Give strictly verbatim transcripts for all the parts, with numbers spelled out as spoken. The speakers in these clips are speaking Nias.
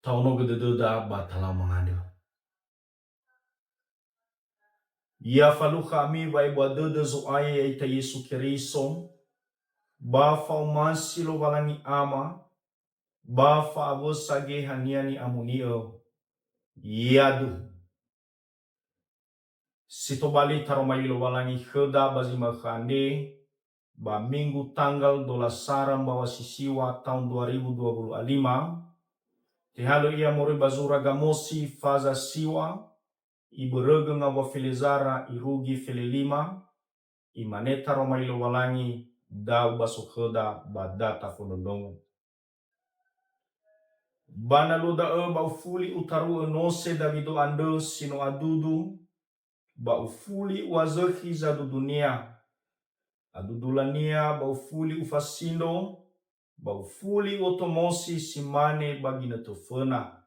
Taonogö dödöda ba talau mangandrö. Ya falukha ami wa'ebua dödö Zo'aya ya'ita Yesu Keriso, ba fa'omasi Lowalangi Ama, ba fa'awösa Geheha-Nia ni'amoni'ö. Yaduhu. Si tobali taroma li Lowalangi khöda ba zi ma'ökhö andre, ba minggu tanggal dua belas sara mbaŵa si siwa taun dua ribu dua puluh lima, tehalö ia moroi ba zura Gamosi faza siwa, ibörögö ngawua felezara irugi felelima, imane taroma li Lowalangi, da'ö ba so khöda ba data fondrondrongo. Ba na luo da'ö ba ufuli utaru'ö nose Dawido andrö si no adudu, ba ufuli u'azökhi zadudunia. Adudulania ba ufuli ufasindro, ba ufuli u'otomosi si mane ba ginötö föna.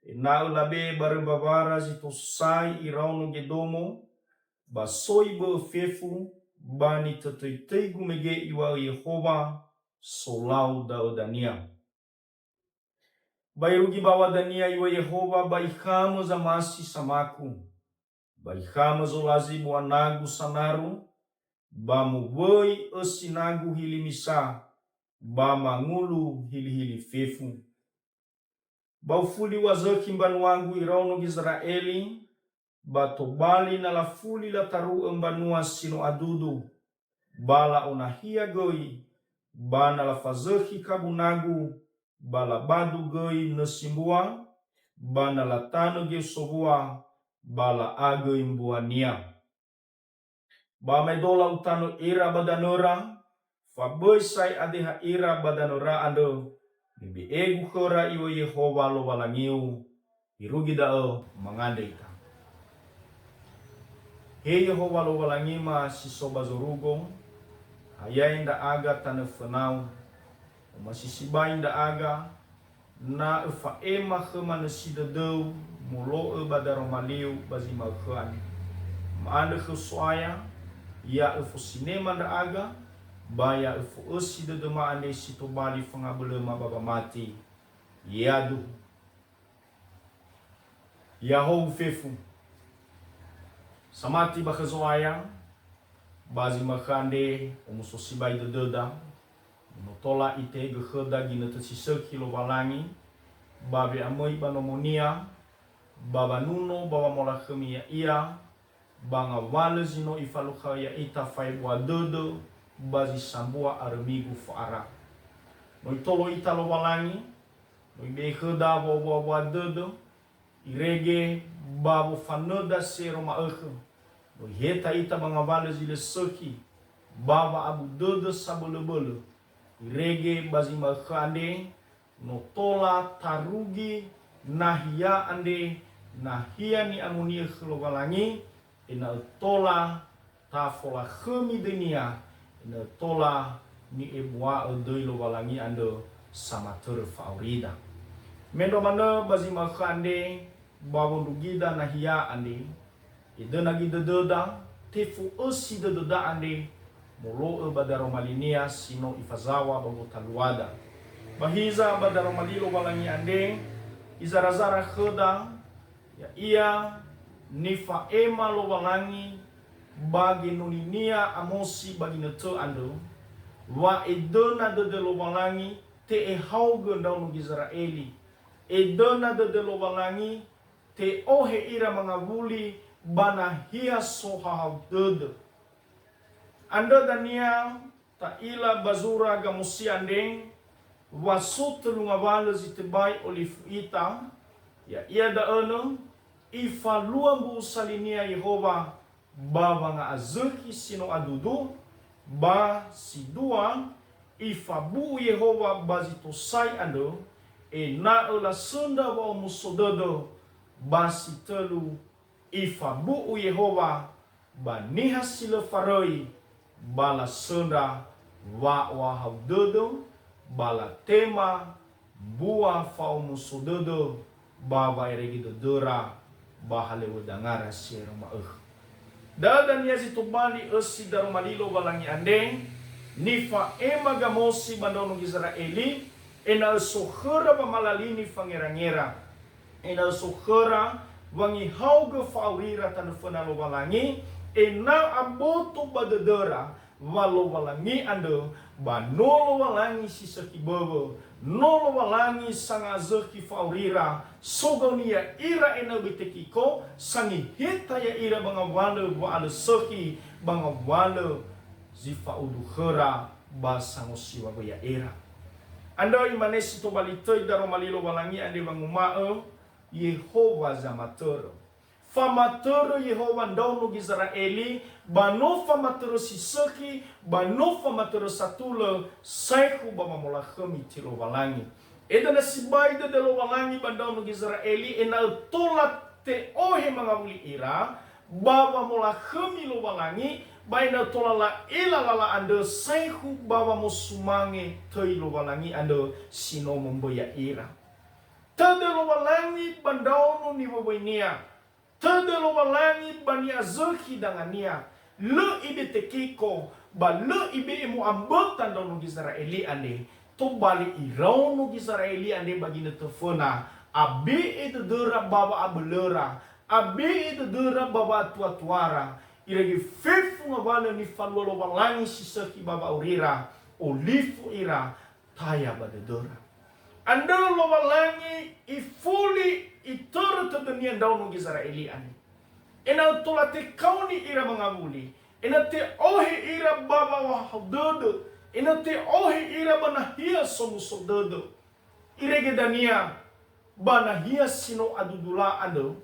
Ena'ö labe'e barö mbawara zi tosai iraono gedomo, ba soi bö'ö fefu, ba nitötöitöigu mege iŵa'ö Yehowa, solau da'ö dania. Ba irugi baŵa dania iŵa'ö Yehowa ba ikhamö zamasi samaku, ba ikhamö zolazi bua nagu sanaru, ba mowöi ösi nagu hili misa, ba mangulu hilihili fefu. Ba ufuli u'azökhi mbanuagu iraono Gizera'eli, ba tobali na lafuli lataru'ö mbanua si no adudu, ba la'onahia göi, ba na lafazökhi kabu nagu, ba labadu göi nösi mbua, ba na latanö geu sowua, ba la'a göi mbuania. Ba maedola utanö ira ba danöra, fa böi sa'ae adeha ira ba danöra andrö, nibe'egu khöra iŵa'ö Yehowa Lowalangiu, irugi da'ö mangandrö ita. He Yehowa Lowalangima si so ba zorugo, hayai ndra'aga tanö fönau, omasi sibai ndra'aga, na öfa'ema khöma nösi dödöu molo'ö ba daroma liu ba zi ma'ökhö andre. Ma'andrö khöu So'aya, ya öfosinema ndra'aga, ba ya öfo'ösi dödöma andre si tobali fangabölöma ba wamati. Yaduhu. Ya'ahowu fefu. Samati ba khö Zo'aya, ba zi ma'ökhö andre omuso sibai dödöda, no tola itehegö khöda ginötö si sökhi Lowalangi, ba we'amöi ba nomonia, ba wanuno ba wamolakhömi ya'ia, ba ngawalö zi no ifalukha ya'ita fa'ebua dödö ba zi sambua arömigu fa'ara. No itolo ita Lowalangi, no ibe'e khöda wa'owua-wua dödö, irege ba wofanöda si ero ma'ökhö. No iheta ita ba ngawalö zi lö sökhi, ba wa'abu dödö sabölö-bölö. Irege ba zi ma'ökhö andre, no tola tarugi nahia andre, nahia ni'amoni'ö khö Lowalangi, ena'ö tola tafolakhömi döinia, ena'ö tola ni'ebua'ö döi Lowalangi andrö samatörö fa'aurida. Mendrua manö ba zi ma'ökhö andre, ba wondrugida nahia andre, edöna göi dödöda, tefo'ösi dödöda andre, molo'ö ba daroma linia si no ifazaŵa ba gotaluada. Ba hiza ba daroma li Lowalangi andre, izara-zara khöda, ya'ia nifa'ema Lowalangi ba genoninia Amosi ba ginötö andrö, wa edöna dödö Lowalangi te'ehaogö ndraono Gizera'eli, edöna dödö Lowalangi te'ohe ira mangawuli ba nahia sohahau dödö. Andrö dania ta'ila ba zura Gamosi andre, wa so tölu ngawalö zi tebai olifu ita, ya'ia da'önö, ifalua mbu'usa linia Yehowa ba wanga'azökhi si no adudu, ba si dua, ifabu'u Yehowa ba zi tosai andrö, ena'ö lasöndra wa'omuso dödö, ba si tölu, ifabu'u Yehowa ba niha si lö faröi, ba lasöndra wa'ohahau dödö, ba latema mbua fa'omuso dödö ba wa'erege dödöra ba halöŵö dangara si ero ma'ökhö. Da'ö dania zi tobali ösi daroma li Lowalangi andre, nifa'ema Gamosi ba ndraono Gizera'eli, Ena'ö so khöra wamalalini fangerangera. Ena'ö so khöra wangehaogö fa'aurira tanö föna Lowalangi, ena'ö aboto ba dödöra wa Lowalangi andrö ba no Lowalangi si sökhi böwö, no Lowalangi sangazökhi fa'aurira, sogaunia ira ena'ö böi tekiko, sangeheta ya'ira ba ngawalö wa'alö sökhi, ba ngawalö zi fa'udu khöra ba sangosiwa wö ya'era. Andrö imane si tobali töi daroma li Lowalangi andre wanguma'ö, Yehowa zamatörö. Famatörö Yehowa ndraono Gizera'eli, ba no famatörö si sökhi, ba no famatörö satulö, saekhu ba wamolakhömi ti Lowalangi. Edöna sibai dödö Lowalangi ba ndraono Gizera'eli, ena'ö tola te'ohe mangawuli ira, ba wamolakhömi Lowalangi, ba ena'ö tola la'ila lala andrö saekhu ba wamosumange töi Lowalangi andrö si no momböi ya'ira. Tödö Lowalangi ba ndraono niwöwöinia. Tödö Lowalangi ba ni'azökhi dangania. Lö ibe'e tekiko, ba lö ibe'e mo'amböta ndraono Gizera'eli andre. Tobali iraono Gizera'eli andre ba ginötö föna, abe'e dödöra ba wa'abölöra, abe'e dödöra ba wa'atuatuara, irege fefu ngawalö nifalua Lowalangi si sökhi ba wa'aurira, olifu ira, taya ba dödöra. Andrö Lowalangi ifuli itörö tödönia ndraono Gizera'eli andre. Ena'ö tola tekaoni ira mangawuli, ena'ö te'ohe ira ba wa'ahaodödö, ena'ö te'ohe ira ba nahia somuso dödö. Irege dania ba nahia si no adudula andrö,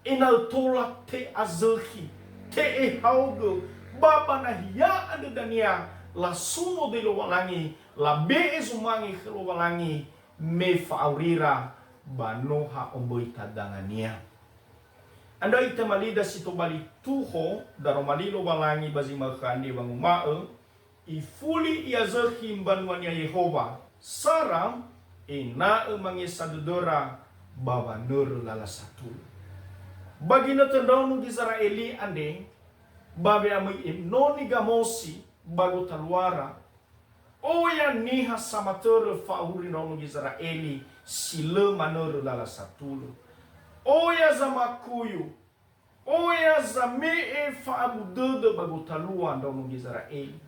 ena'ö tola te'azökhi, te'ehaogö, ba ba nahia andrö dania lasuno döi Lowalangi, labe'e zumange khö Lowalangi, me fa'aurira ba no ha omböita dangania. Andrö itema lida si tobali tuho daroma li Lowalangi ba zi ma'ökhö andre wanguma'ö, ifuli i'azökhi mbanuania Yehowa, sara ena'ö mangesa dödöra ba wanörö lala satulö. Ba ginötö ndraono Gizera'eli andre, ba we'amöi enoni gamosi ba gotaluara, oya niha samatörö fa'auri ndraono Gizera'eli si lö manörö lala satulö. Oya zamakuyu, oya zame'e fa'abu dödö ba gotalua ndraono Gizera'eli.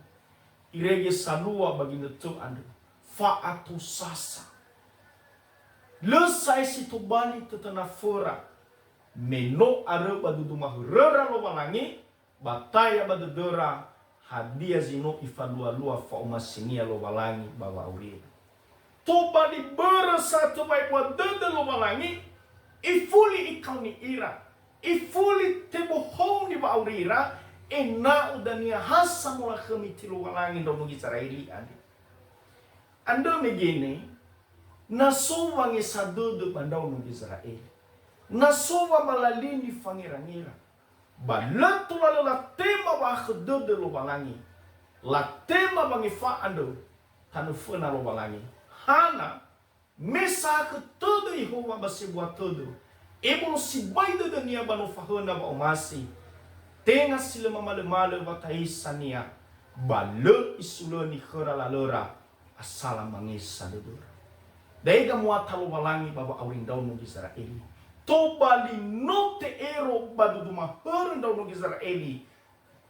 Irege salua ba ginötö andrö, fa'atosasa. Lö sa'ae si tobali tötönaföra, me no arö ba dudu mahöröra Lowalangi, ba taya ba dödöra hadia zi no ifalualua fa'omasinia Lowalangi ba wa'aurira. Tobali börö sa'atö wa'ebua dödö Lowalangi, ifuli ikaoni ira, ifuli tebohouni wa'aurira, ena'ö dania ha samolakhömi ti Lowalangi ndraono Gizera'eli andre. Andrö mege ne, na so wangesa dödö ba ndraono Gizera'eli, na so wamalalini fangerangera, ba lö tola lö latema wa'akhö dödö Lowalangi, latema wangefa andrö tanö föna Lowalangi. Hana, me sahakhö tödö Yehowa ba sebua tödö, ebolo sibai dödönia ba no fahöna wa'omasi, tenga si lö mamalömalö wataisania, ba lö isulöni khöra lalöra, asala mangesa dödöra. Da'e gamuata Lowalangi ba wa'auri ndraono Gizera'eli. Tobali no te'ero ba dudu mahörö ndraono Gizera'eli,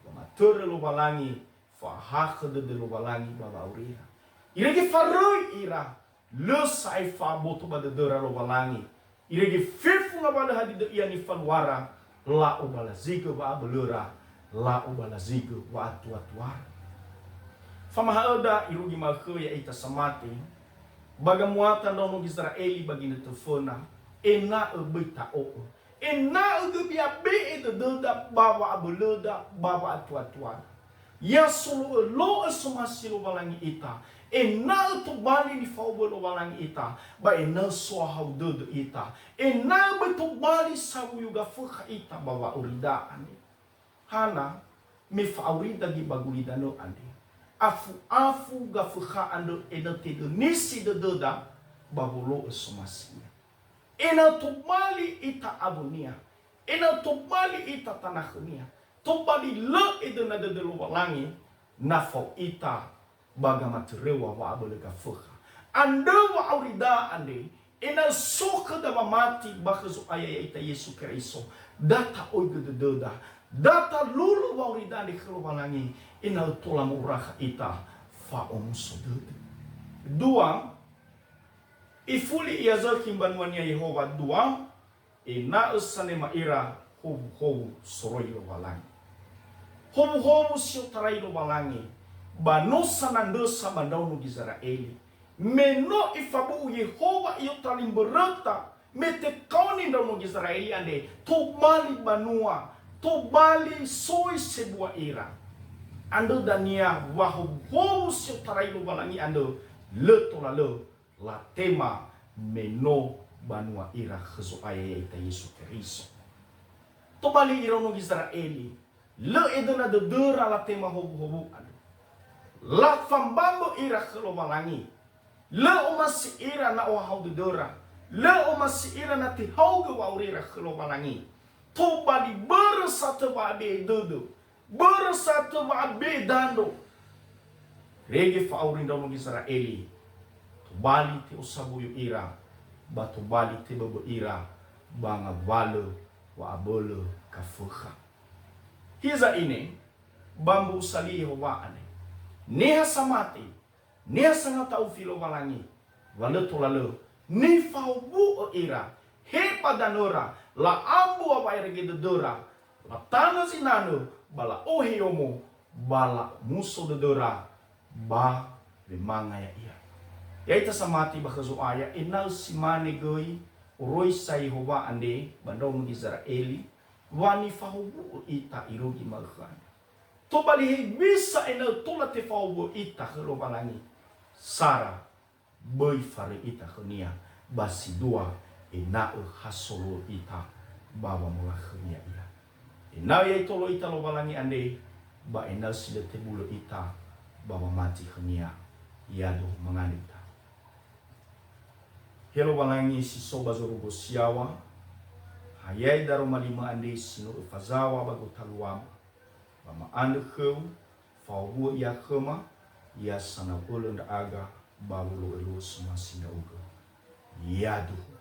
wamatörö Lowalangi, fa'ahakhö dödö Lowalangi ba wa'aurira. Irege faröi ira, lö sa'ae fa'aboto ba dödöra Lowalangi. Irege fefu ngawalö hadia dödö ia nifaluara, la'obalazigö wa'abölöra, la'obalazigö wa'atuatuara. Famaha'öda irugi ma'ökhö ya'ita samate, ba gamuata ndraono Gizera'eli ba ginötö föna, ena'ö böi ta'o'ö. Ena'ö göi be'e dödöda ba wa'abölöda ba wa'atuatuara. Ya solo'ö-lo'ö somasi Lowalangi ita, ena'ö tobali nifa'owö Lowalangi ita, ba ena'ö so'ahau dödö ita, ena'ö böi tobali sawuyu gafökha ita ba wa'aurida andre. Hana, me fa'aurida göi ba gulidanö andre. Afu-afu gafökha andrö ena'ö tedönisi dödöda ba wolo'ö somasinia. Ena'ö tobali ita awönia, ena'ö tobali ita tanakhönia, tobali lö edöna dödö Lowalangi, na fao ita ba gamatöröŵa wa'abölö gafökha. Andrö wa'aurida andre, ena'ö so khöda wamati ba khö Zo'aya ya'ita Yesu Keriso, da ta'oigö dödöda, da talulu wa'aurida andre khö Lowalangi, ena'ö tola mo'orakha ita fa'omuso dödö. Dua, ifuli ia zökhi mbanua-Nia Yehowa. Dua, ena'ö sanema ira howuhowu soroi Lowalangi. Howuhowu si otarai Lowalangi ba no sanandrösa ba ndraono Gizera'eli. Me no ifabu'u Yehowa i'otarai mböröta, me tekaoni ndraono Gizera'eli andre, tobali banua, tobali soi sebua ira. Andrö dania wa howuhowu si otarai Lowalangi andrö lö tola lö latema me no banua ira khö Zo'aya ya'ita Yesu Keriso. Tobali iraono Gizera'eli, lö edöna dödöra latema howuhowu andrö. Lafambambö ira khö Lowalangi. Lö omasi ira na ohahau dödöra. Lö omasi ira na tehaogö wa'aurira khö Lowalangi. Tobali börö sa tö wa'abe'e dödö. Börö sa tö wa'abe'e dandro. Irege fa'auri ndraono Gizera'eli, tobali te'osabuyu ira, ba tobali teböbö ira ba ngawalö wa'abölö kafökha. Hiza ine, ba mbu'usa li Yehowa andre. Niha samati, niha sangata'ufi Lowalangi, wa lö tola lö nifahowu'ö ira, he ba danöra, la'ambua wa'erege dödöra, latanö zinanö, ba la'ohe yomo, ba la'omuso dödöra, ba wemanga ya'ia. Ya'ita samati ba khö Zo'aya, ena'ö si mane göi oroisa Yehowa andre ba ndraono Gizera'eli, wa nifahowu'ö ita irugi ma'ökhö andre. Tobali hewisa ena'ö tola tefahowu'ö ita khö Lowalangi? Sara böi faröi ita khö-Nia, ba si dua, ena'ö ha solo'ö ita ba wamolakhö-Nia Ia. Ena'ö ya itolo ita Lowalangi andre, ba ena'ö si lö tebulö ita ba wamati khö-Nia, yaduhu mangandrö ita. He Lowalangi si so ba zorugo si yaŵa, hayai daroma li-Mö andre si no Öfazaŵa ba gotaluama, ba ma'andrö khöu, fahowu'ö ia khöma, ia sanau ölö ndra'aga ba wolo'ö luo somasi ndra'ugö. Yaduhu.